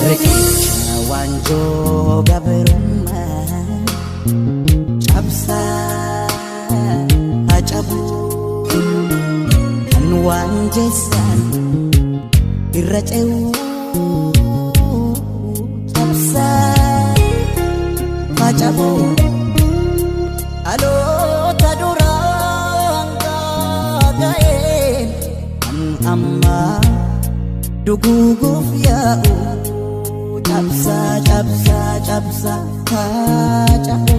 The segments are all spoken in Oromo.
Riqicha waanjoo gabrummaa cabsaa haa cabu kan waan jeessan irra ce'u cabsaa haa cabu dhaloota duraan gaaga'een kan ammaa duguuguuf yaa'u. Cabsaa cabsaa cabsaa haa cabu.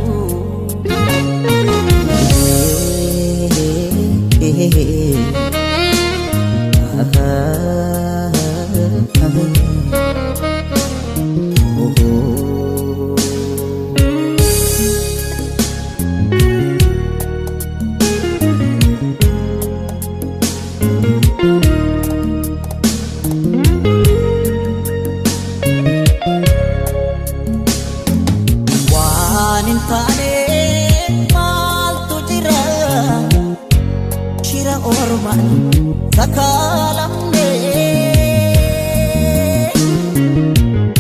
Sakaalamne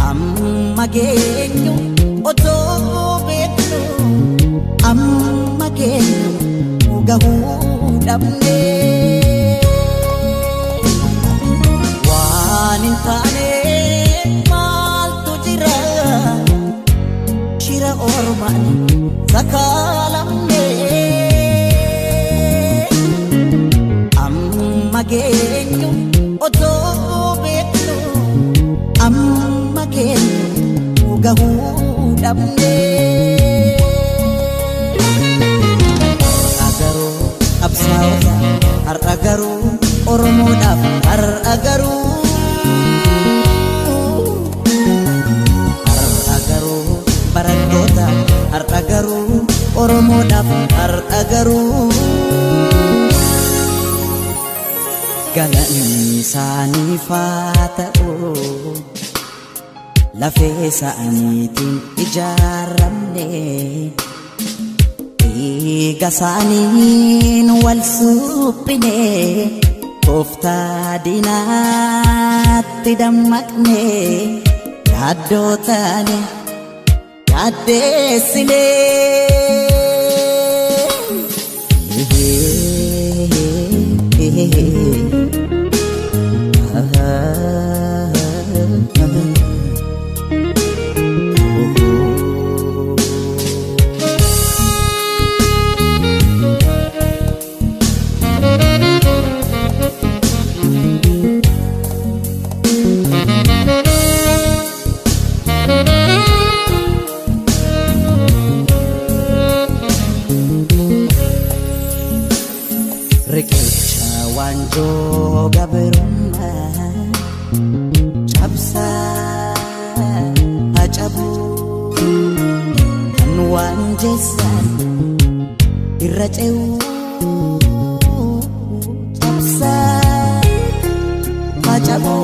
amma geenyu otoo beeknu amma geenyu gahuu dhabne waan hin taane maaltu jira shira ormaan sakaalamne. Amma geenyu otoo beeknu amma geenyu gahuu dhabne. Har'a garuu qabsaa'ota har'a garuu Oromoodhaaf har'a garuu har'a garuu barattoota har'a garuu Oromoodhaaf har'a garuu. Galanni isaaniif haa ta'u lafee isaaniitiin ijaaramne dhiiga isaaniin wal suphine tooftaa diinaatti dammaqne yaaddoo taane yaaddeessine. Riqicha waanjoo gabrummaa cabsaa haa cabu kan waan jeessan irra ce'u cabsaa haa cabu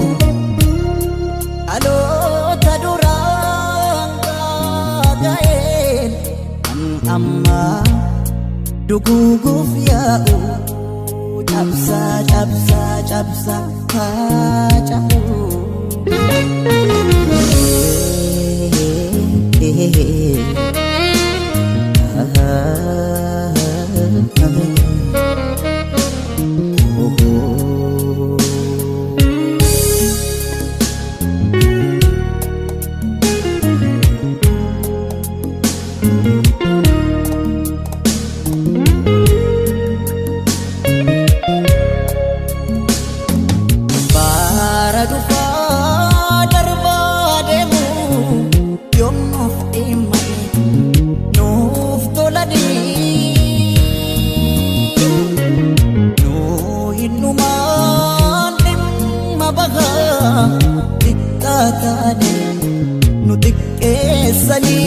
dhaloota duraan gaaga'een kan ammaa duguuguuf yaa'u. Cabsaa cabsaa cabsaa haa cabu. Xiqqaa taane nu xiqqeessanii.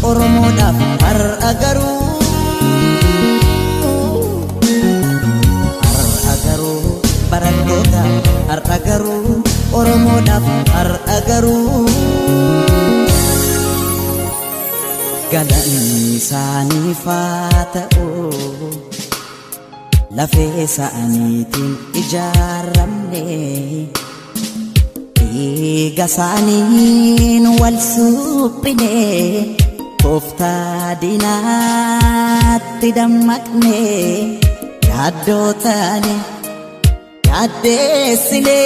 Oromoodhaaf har'a garuu har'a garuu barattoota har'a garuu Oromoodhaaf har'a garuu galanni isaaniif haa ta'u lafee isaaniitiin ijaaramne dhiiga isaaniin wal suphine tooftaa diinaatti dammaqne yaaddoo taane yaaddeessine.